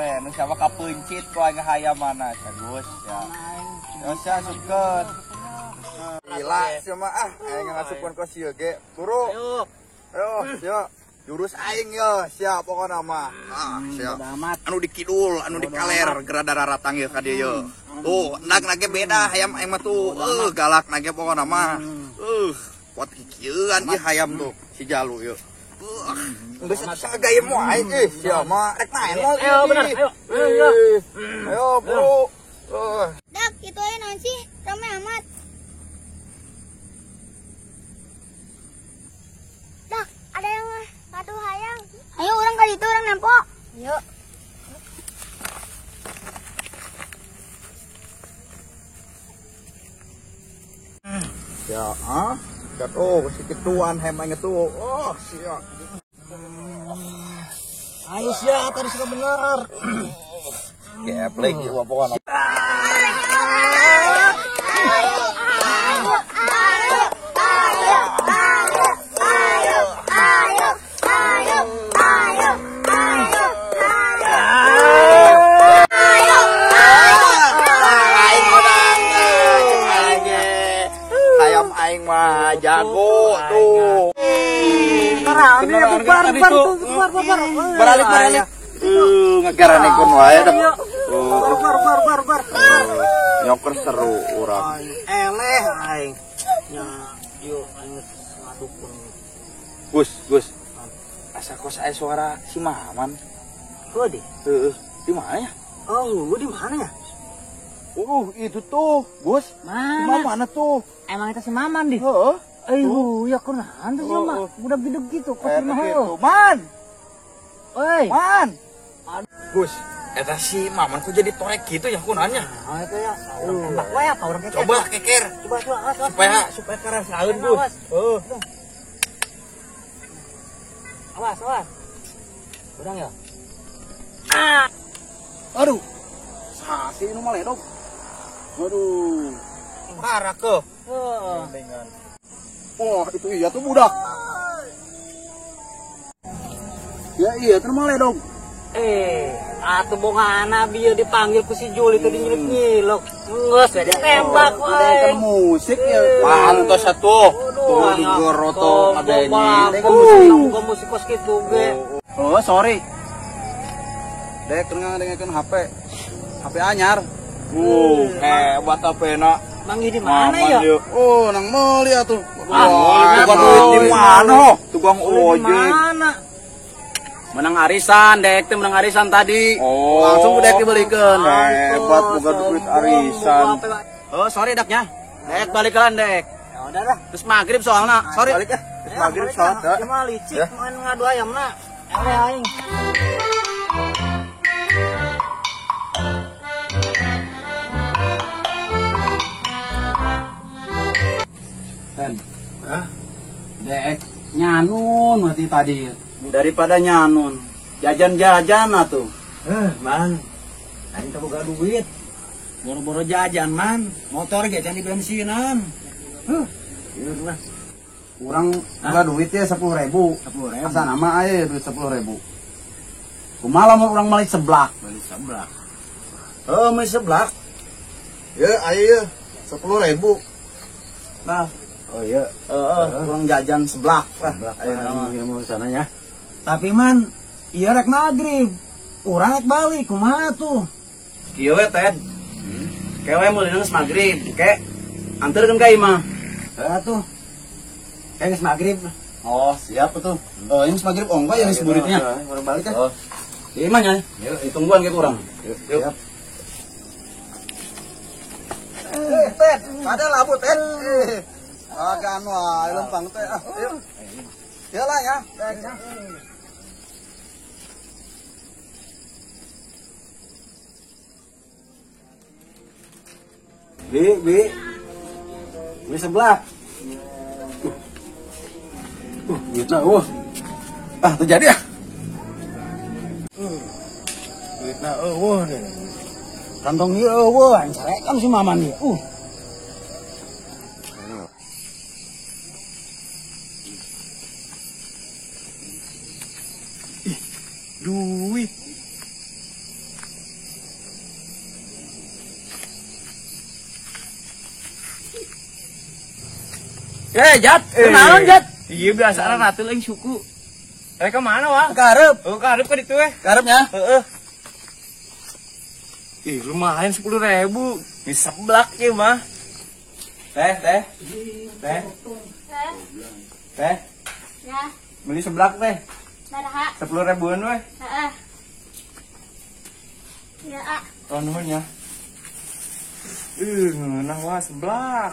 we nu siapa kapeuncit ku aing hayam mana Gus ya. Yo sia asupkeun. Gila sia mah ah aing ngasupkeun ka sieu ge. Turu. Ayo. Ayo sia. Jurus aing yo sia pokona mah. Ah sia. Anu di kidul, anu di kaler geura daratang ieu ka dieu yo. Tuh, nag ge beda hayam aing mah tuh. Galak nage pokona mah. Kuat kikieuan ieu hayam tuh si Jalu yo. Geus sagaya moal aing euy sia mah rek main moal. Ayo bener, ayo. Ayo bro. Dak, itu aja naon sih? Rame amat. Dak, ada yang ngadu hayam. Ayo orang kali itu orang nempo. Ayo. Ya, ah. Oh, si ketuan hemanya tuh. Oh, sia. Ayo sia, tadi sudah benar. Geblek ieu pokona. Aing mah jago tuh. Beralik beralik. Ngegaranekeun wae dah. Bar. Nyoker seru urang. Eleh aing. Nya yuk aing ngadukun. Gus. Asa kos aya suara si Maman. Heuh di. Heeh. Di mana ya? Oh, di mana ya? Itu tuh, Gus. Mana? Si Maman tuh. Emang itu si Maman di? Heeh. Eh, ya kunaon tuh si Maman. Budak gede gitu, kok si Maman. Man. Oi. Man. Gus, eta si Maman kok jadi torek gitu ya kunaonnya? Nah, itu ya. Orang tembak wae apa orang keker? Coba keker. Coba awas. Supaya karasaeun, Gus. Heeh. Awas. Udang ya? Aduh. Sasi nu mah ledog. Waduh. Parah ke. Heeh. Wah, itu iya tuh budak. Ya iya tuh mah ledog. Atuh bongana bieu dipanggil ku si Juli teh dinyiluk-nyiluk. Geus we ditembak wae. Musik ya. Pantes atuh. Tuh digoroto adeni. Musik kos kitu ge. Oh, sorry. Dek dengekeun HP. HP anyar. Hebat HP-na. Manggih di mana ya? Oh, nang meuli atuh. Wah, duit di mana? Tukang ojek. Mana? Menang arisan, dek teh menang arisan tadi. Oh. Langsung ku dek dibelikeun. Hebat boga duit arisan. Oh, sorry daknya. Dek balikeun dek. Ya udah dah. Terus maghrib soalna. Sorry. Balik ya. Terus maghrib soalna. Cuma licik main ngadu ayamna. Eleh aing. Ten. Hah? Dek nyanun berarti tadi. Daripada nyanun, jajan-jajan atuh. Man, aing teh boga duit. Boro-boro jajan, man. Motor jajan di bensinan. Ieu lah. Urang boga duit ya 10.000. 10.000. Asa nama aya duit 10.000. Kumaha lamun urang meuli seblak? Meuli seblak. Heuh, meuli seblak. Ya, aya ye 10.000. Nah, oh iya, urang jajan seblak. Seblak ayo nama mau sana ya. Tapi man, iya rek maghrib. Urang rek balik kumaha tuh? Kieu we, Ted. Kewe meuli geus maghrib, ke anterkeun ka imah. Heeh tuh. Kayak geus maghrib. Oh, siap tuh. Ini geus maghrib ongko ya geus buritnya. Urang balik ya. Di imah nya. Ditungguan ke urang. Siap. Ted, ada labu, Ted. Agan wae lempang teh. Ah, yuk. Ya lah ya. Bi. Beli seblak. Duitna eueuh. Ah, terjadi ya. Duitna eueuh deh. Kantong ieu eueuh, aing carekan si Maman ieu. Ih, duit. Jat, Kenaon Jat? Iya biasa ratu lain suku. Rek mana wah? Karep. Oh, karep ka ditu we. Karepnya? Heeh. Ih, lumayan 10.000. Di seblak ieu mah. Teh, teh. Teh. Teh. Ya. Beli seblak teh. Baraha. 10.000-an we. Heeh. Ya, ah. Oh, nuhun ya. Ngeunah wah seblak.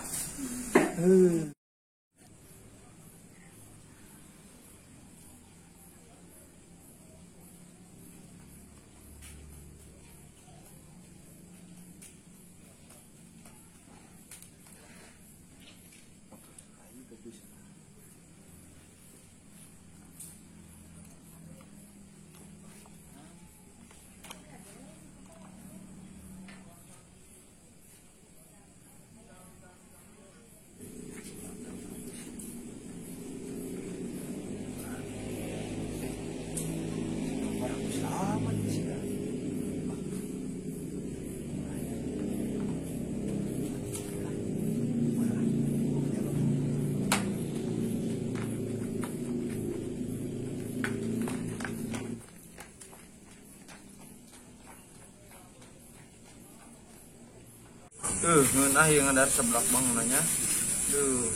Ngeunah ieu ngadar seblak bangunannya. Duh.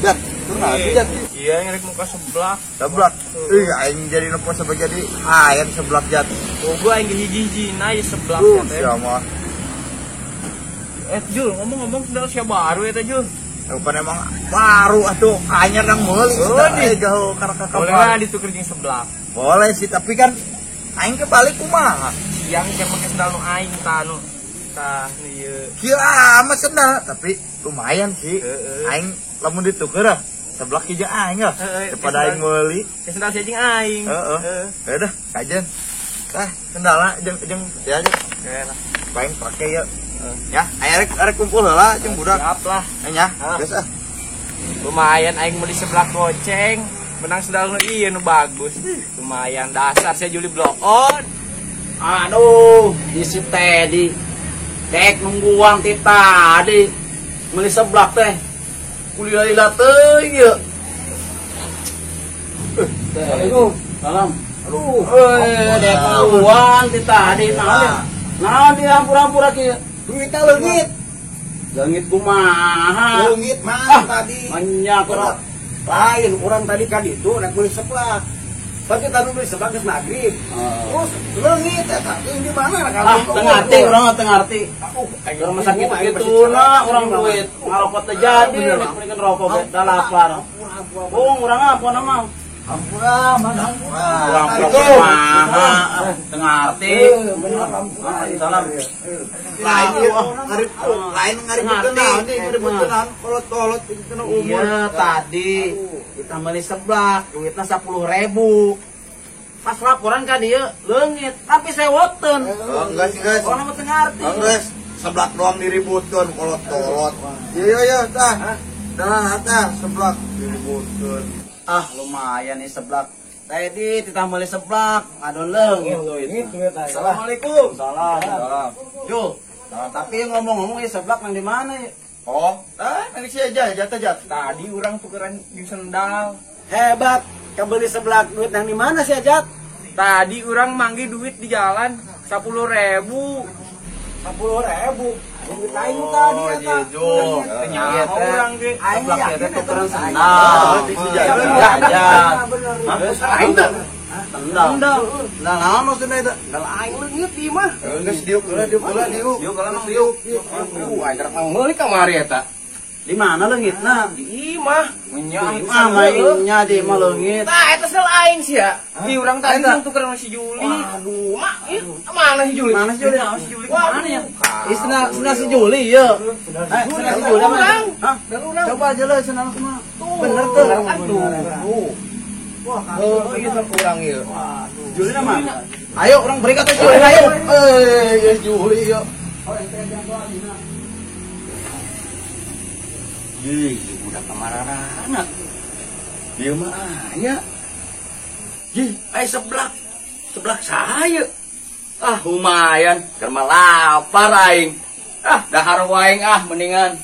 Jat, kunaon Jat? Iya, ngerek muka seblak. Seblak. Ih, aing jadi nempo sampai jadi hayang seblak Jat. Oh, gua aing hiji-hijina ieu seblak teh. Sia mah. Jul, ngomong-ngomong sendal sia baru eta Jul. Bukan emang baru atuh anyar nang meuli. Oh, di jauh karena boleh lah dituker jeung seblak. Boleh sih, tapi kan aing kebalik kumaha. Siang keur make sendal nu aing tah nu. Tah ieu. Kieu amat sendal, tapi lumayan sih. Aing lamun dituker ah, seblak hiji aing lah. Daripada aing meuli. Ke sendal sia jeung aing. Heeh. Udah, kajen. Tah, sendalna jeung jeung ya aja. Oke lah. Aing pake ya. Ya, aing arek kumpul heula jeung budak. Siap lah. Nya, geus ah. Lumayan aing meuli seblak goceng. Menang sendal nu ieu nu bagus. Lumayan dasar saya Juli blow on. Aduh, isi Teddy. Dek nungguan ti tadi. Meuli seblak teh. Kulila-lila teuing ieu. Assalamualaikum. Salam. Aduh, dek nungguan ti tadi naon. Naon dihampura-hampura kieu? Duitnya leungit. Leungit kumaha? Leungit mah tadi. Banyak orang. Lain orang tadi kan itu rek beli seblak. Tapi tadi beli seblak geus magrib. Terus leungit eta di mana Ah, teu ngarti urang teu ngarti. Urang mah sakit kitu na urang duit. Ngarokok teu jadi rek meulikeun rokok ge da lapar. Bung urang ampun mah. Ampura, mana ampura. Kumaha? Teu ngarti. Bener ampura. Salam. Lain lain ngaributkeun naon deui, ngaributkeun naon kolot-kolot itu nu umur. Iya, tadi kita beli seblak, duitnya 10.000. Pas laporan ka dieu leungit, tapi sewoteun. Oh, enggak sih, guys. Orang mah teu ngarti. Enggak, seblak doang diributkeun kolot-kolot. Iya, iya, tah. Dah, tah, seblak diributkeun. Ah, lumayan nih seblak. Tadi ditambah seblak, adon leungit duit. Assalamualaikum. Salam. Salam. Jul, tapi ngomong-ngomong ya seblak nang di mana ya? Oh, nanti sih aja, jatuh jatuh. Tadi orang tukeran jeung sendal. Hebat, kebeli seblak duit nang di mana sih Jat? Tadi orang manggil duit di jalan 10.000. 10.000. Duit aing tadi eta. Jul, Ternyata orang ge seblak teh tukeran sendal. Jat. Aing teh. Sendal. Nah, naon maksudna eta? Sendal aing leungit ieu mah. Geus diuk heula, diuk heula, diuk. Diuk heula mah diuk. Aing rek meuli kamari eta. Di mana leungitna? Di imah. Nya mah di imah leungit. Tah eta sel aing sia. Di urang tadi nang tukeran sama si Juli. Aduh, mak, mana si Juli? Mana si Juli? Si Juli Mana ya? Ih, sendal si Juli ieu. Sendal si Juli mana? Hah? Coba aja lah sendal kumaha. Bener tuh. Aduh. Wah, oh, ieu teh kurang ieu. Juli na mana? Ayo urang beri ka teh Juli ayo. Eh, geus Juli ieu. Oh, ente yang doa dina. Ih, budak kamarana. Ieu mah aya. Ih, aya seblak. Seblak saha ieu? Ah, lumayan, keur mah lapar aing. Ah, dahar wae ah mendingan.